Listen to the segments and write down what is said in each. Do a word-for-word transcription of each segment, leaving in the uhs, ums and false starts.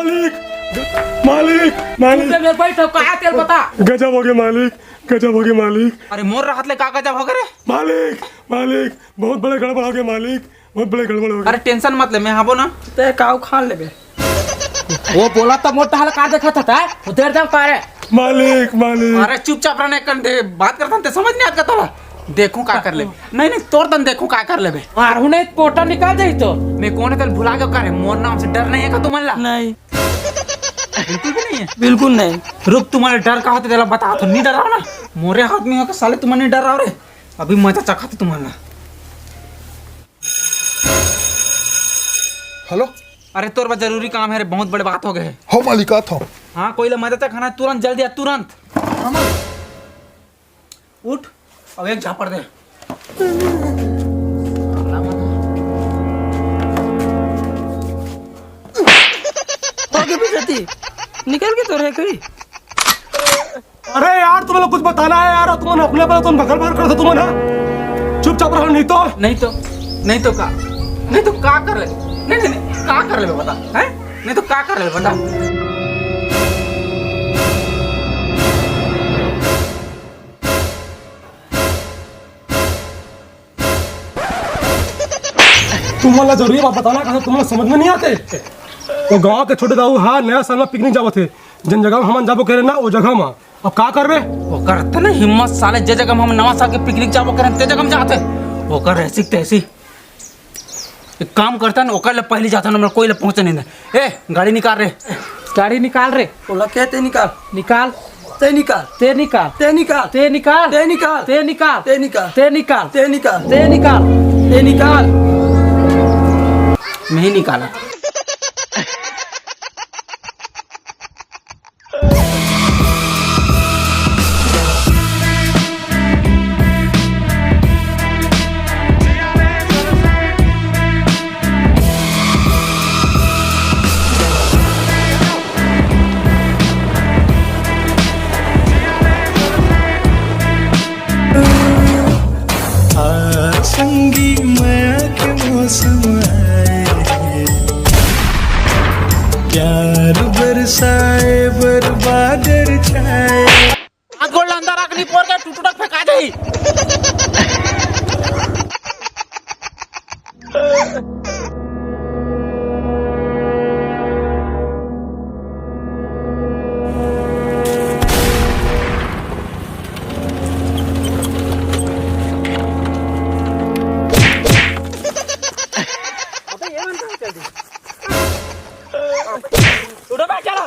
मालिक, मालिक, मालिक। चुप रे, मेरे भाई, सब कहाँ तेल बता। गजब हो गया मालिक, गजब हो गया मालिक। अरे मोर रहत ले का गजब हो गया रे? मालिक, मालिक, बहुत बड़े गड़बड़ हो गया मालिक, बहुत बड़े गड़बड़ हो गया। अरे टेंशन मत ले, मैं हाबो ना। ते काऊ खान लेबे। वो बोला तो मोटा हल का देखा था, वो देर दम करे। मालिक, मालिक। अरे चुपचाप रहने कन दे, बात करता ते समझ नहीं आता तोला। देखूं का कर ले। नहीं, नहीं, तोर तन देखूं का कर लेबे। मारू नहीं, पोटा निकाल दे तो। मैं कौन है, तल भुला के करे? मोर नाम से डर नहीं है का तुमन ला? नहीं। बिल्कुल भी नहीं है। बिल्कुल नहीं। रुक, तुम्हारे डर का होते तेला बता तो नहीं डराओ ना। मोरे हाथ में होकर साले तुम्हारे नहीं डराओ रे। अभी मजा चखा थे तुम्हारा। हेलो। अरे तोर बा जरूरी काम है रे, बहुत बड़े बात हो गए है। हो मालिक, आत हो। हाँ, कोई ला मजा चखाना है, तुरंत जल्दी आ, तुरंत। हाँ मालिक। उठ, अब एक झापड़ दे। हो गई बेइज्जती, निकल के तो रहे कहीं। अरे यार, तुम्हें कुछ बताना है यार, तुमने अपने पर तुम बकर बकर कर दो तुमने, हाँ? चुपचाप रहो, नहीं तो। नहीं तो, नहीं तो का, नहीं तो का कर ले, नहीं, नहीं, नहीं, का कर ले बता, हैं? नहीं तो का कर ले बता। तुमन ला जरूरी बात बताना, कहा तुमन ला समझ में नहीं आते। वो गांव के छोटे दाऊ हा नया साल में पिकनिक जावत हे, जन जगह में हमन जाबो करे ना, वो जगह में। अब का करबे? ओकर त ना हिम्मत साले, जे जगह में हम नवा साल के पिकनिक जाबो करे, ते जगह में जाते। ओकर ऐसी तैसी। एक काम करता ना, ओकर ले पहली जाता ना, हमरा कोई ले पहुंचे नहीं दे। ए, गाड़ी निकाल रे। गाड़ी निकाल रे। ओला कहते निकाल। निकाल। ते निकाल। ते निकाल। ते निकाल। ते निकाल। ते निकाल। ते निकाल। ते निकाल। ते निकाल। ते निकाल। ते निकाल। ते निकाल। नहीं निकाला। आ संगी मया के मौसम आए, प्यार बरसाए बर बादर छाए। हाथ गोड़ ला अंदर रख, नहीं पोर के टुटुटक फेंका जाही। अबे ये मन कहाँ चल दी? उठो बे, चलो।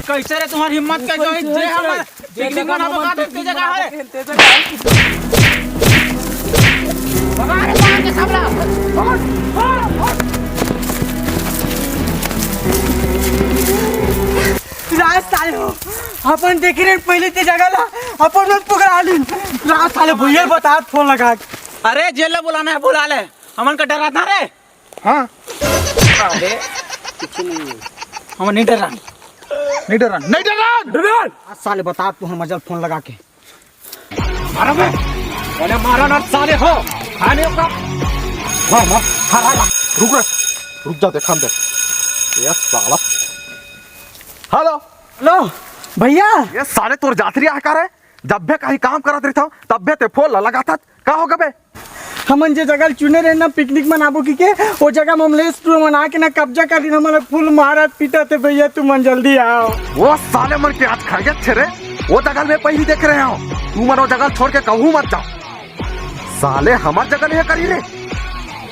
कैसे रे तुम्हारी हिम्मत कैसे हुई? जे हमर पिकनिक मनाबो का ते जगह है। भगा रे, भगा के सबला। राज साले हो, अपन देखे रहे पहले ते जगह ला, अपन लोग पकड़ा ली। राज साले भैया बता फोन लगा के। अरे जेल ला बुलाना है बुला ले, हमन का डराता रे। हाँ। अबे, कुछ नहीं है। हम नहीं डरान। नहीं डरान, नहीं डरान। डरान। आज साले बता तू हम मजल फोन लगा के। मारो बे। अरे मारो ना साले हो। खाने का। मार, मार। हाँ, हाँ, हाँ। रुक रे। रुक जा, देखा दे। ये साला। हेलो। हेलो, भैया। ये साले तोर जात रिया है का रे? जब भी कहीं काम करत रहिथव, तब भी ते फोन ला लगाथस। का हो गबे? हमन जे जगह चुने रहे ना पिकनिक मनाबो की के, वो जगह में हम लेस टूर मना के ना कब्जा कर दिन, हमन फुल मारत पीटत हे भैया, तुमन जल्दी आओ। वो साले मन के आज खा गए थे रे, वो जगह मैं पहली देख रहे हो, तुमन वो जगह छोड़ के कहूँ मत जाओ। साले हमार जगह नहीं करी रे।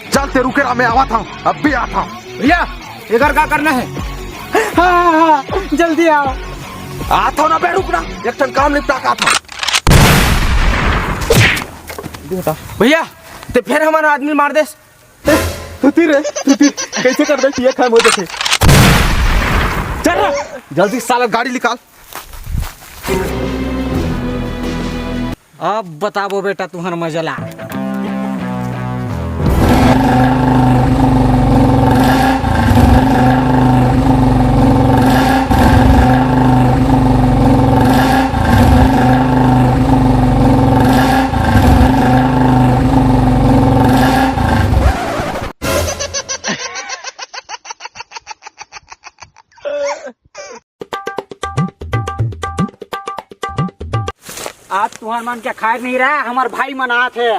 चल ते रुके रहा, मैं आवा था, अब भी आता हूँ। भैया, एकर का करना है? हाँ, हाँ, हाँ, जल्दी आओ। आत हो ना बे, रुक ना, एक ठन काम निपटा के आत हो। भैया, ते फेर हमर आदमी मार देस। ए, धुती रे, धुती, कैसे कर दे, ये काम हो जाते। चल ना, जल्दी साला गाड़ी निकाल। अब बताबो बेटा तुहर मजा ला। आज तुहर मन के खैर नहीं रहा, हमर भाई मन आत हे।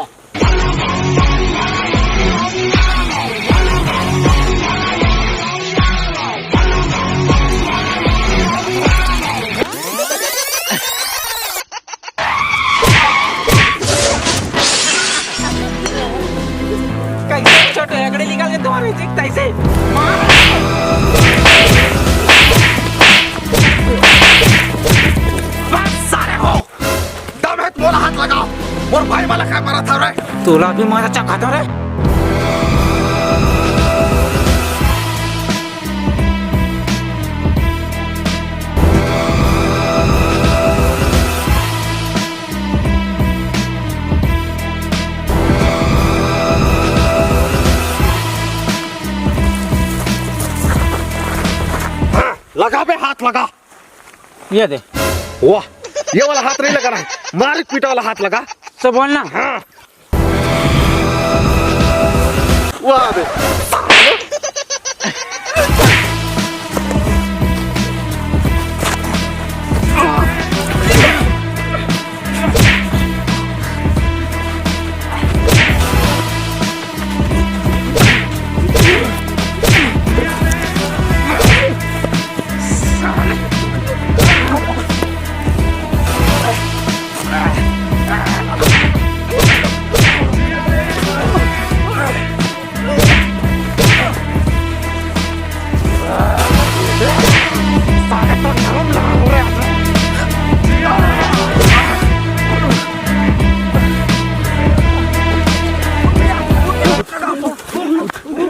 कैसे छोटे हेकड़े निकाल के तुम्हारे दिखता ऐसे? बस सारे हो, दम है तो मोला हाथ लगाओ। मोर भाई वाला काय मारा था रे? तोला भी मारा चखा था रे। लगा बे, हाथ लगा। ये दे। वाह, ये वाला हाथ नहीं लगाना है, मार पीटा वाला हाथ लगा। सब बोलना। हाँ। वाह बे।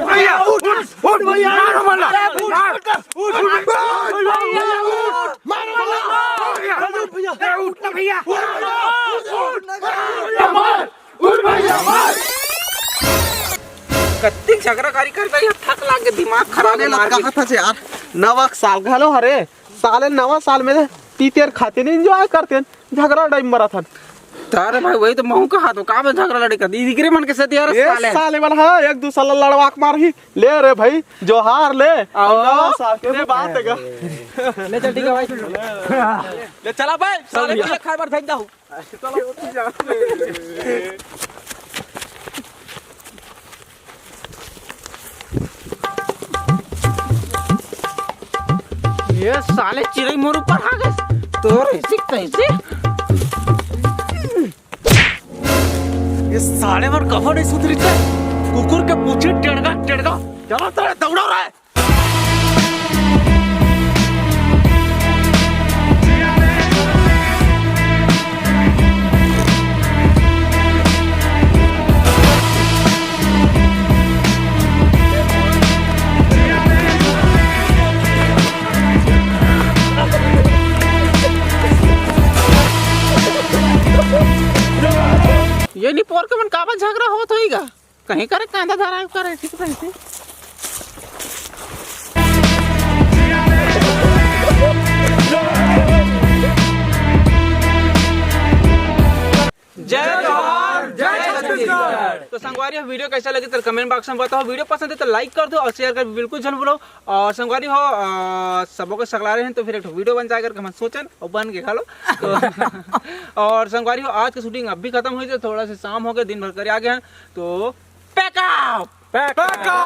भैया, उठ, उठ, उठ भैया, मारो मल्ला, मार, उठ, उठ, उठ, मारो मल्ला, भैया, उठ ना भैया, उठ, उठ, उठ, मार, उठ भैया, मार। कत्ती झगड़ा कारी करता है, थक लाग के दिमाग खराब साले है, ला मार के। कहा था यार, नवा साल घलो हरे, साले नवा साल में पीते अउ खाते नहीं, एंजॉय करते हैं, झगड़ा लड़ाई मरा था। तारे भाई, वही तो महू कहा तो का में झगड़ा लड़े कर दी, इकरे मन के सेती यार ए साले। साले मन, हाँ, एक दूसर ला लड़वा के मारही। ले रे भाई, जोहार ले। आओ। नवा साल के बात है का? ले चल, ठीक है भाई। ले चला भाई, साले चल। के खाए बर भेज दहू। ये साले चिरई मोर ऊपर आ गए। तोर ऐसी कैसे? ये साले मन कभो नहीं सुधरी थे। कुकुर के पूछे टेढ़गा, टेढ़गा। चलो, साले दौड़ा रहा है। ये नी पोर के मन काबर झगड़ा होत होईगा? कहीं करे कांदा धराई करे, ठीक सही से। जय जोहार, जय छत्तीसगढ़। तो संगवारी हो, वीडियो कैसा लगे तो कमेंट बॉक्स में बताओ। वीडियो पसंद है तो लाइक कर दो और शेयर कर बिल्कुल झन भूलो। और संगवारी हो, अ, सबो के सकलारे हैं तो फिर एक ठो वीडियो बन जाएगा, हम सोचन और बन के घलो। तो और संगवारी हो, आज की शूटिंग अभी खत्म हुई, तो थोड़ा सा शाम हो गया, दिन भर करे आ गए हैं, तो पैक अप। Pack up.